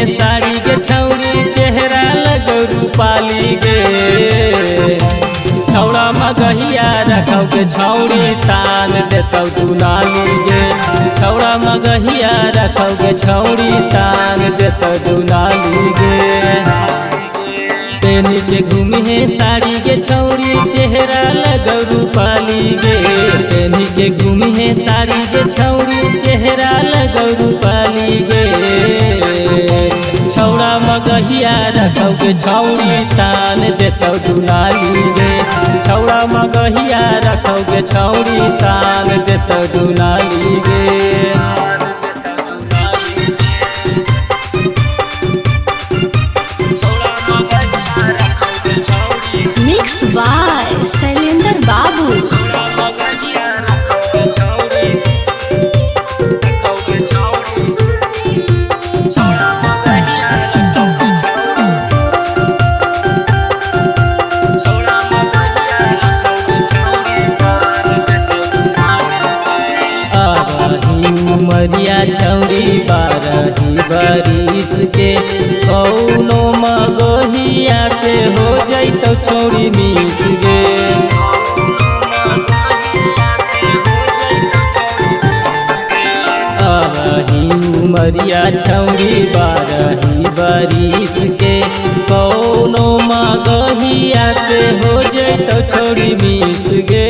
साड़ी गे छौड़ी चेहरा लगौ रूपाली गे। छौड़ा मगहिया रखौ गे छौड़ी तान देतौ दुनाली गे। छौड़ा मगहिया रखौ गे छौड़ी तान देतौ दुनाली गे। पेनी के घूमी है साड़ी गे छौड़ी चेहरा लगौ रूपाली गे। पेनी के घूमी है साड़ी गे छौड़ी चेहरा लगौ रूपाली गे। छौड़ा मगहिया रखौ गे छौड़ी तान देतौ दुनाली गे। छौड़ा मगहिया रखौ गे छौड़ी तान देतौ दुनाली गे। Mix by Shailendra Babu. Umaria छौड़ी 12 बरिस के कौनो मगहिया से हो जैतौ छौड़ी मिस गे। अबही उमरिया छौड़ी 12 बरिस के कौनो मगहिया से हो जैतौ छौड़ी मिस गे।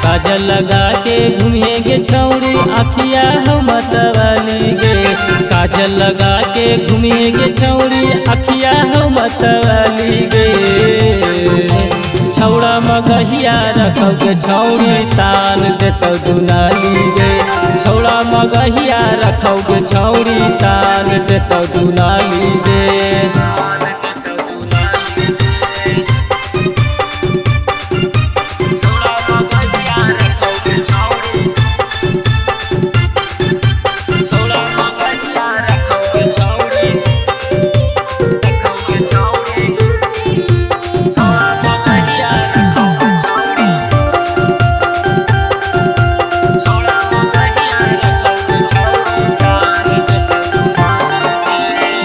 काजल लगा के घूमे गे छौड़ी अखिया हो मतवाली गे। काजल लगा के घूमे गे छौड़ी अखिया हो मतवाली गे। छौड़ा मगहिया रखौ गे छौड़ी तान देतौ दुनाली गे। छौड़ा मगहिया रखौ गे छौड़ी तान देतौ दुनाली गे।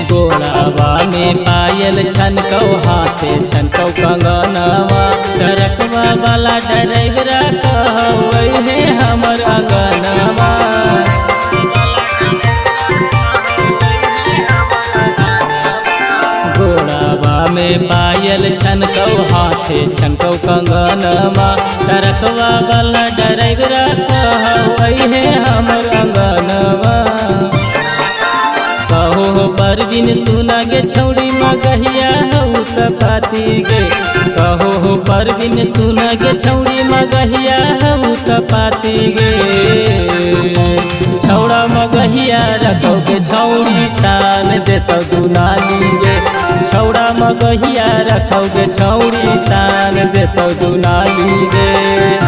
गोड़ावा में पायल छनकौ हाथे छनकौ कंगनवा। ट्रकवा वाला ड्राइवरा कहौ हे हमर अंगनवा। गोड़ावा में पायल छनकौ हाथे छनकौ कंगनवा। ट्रकवा वाला ड्राइवरा कहौ हे हमर अंगनवा। कहो परवीन सुना गे छौड़ी मगहिया हौ तपाती गे। कहो हो परवीन सुना गे छौड़ी मगहिया हौ तपाती गे। छौड़ा मगहिया रखौ गे छौड़ी तान देतौ दुनाली गे। छौड़ा मगहिया रखौ गे छौड़ी तान देतौ दुनाली गे।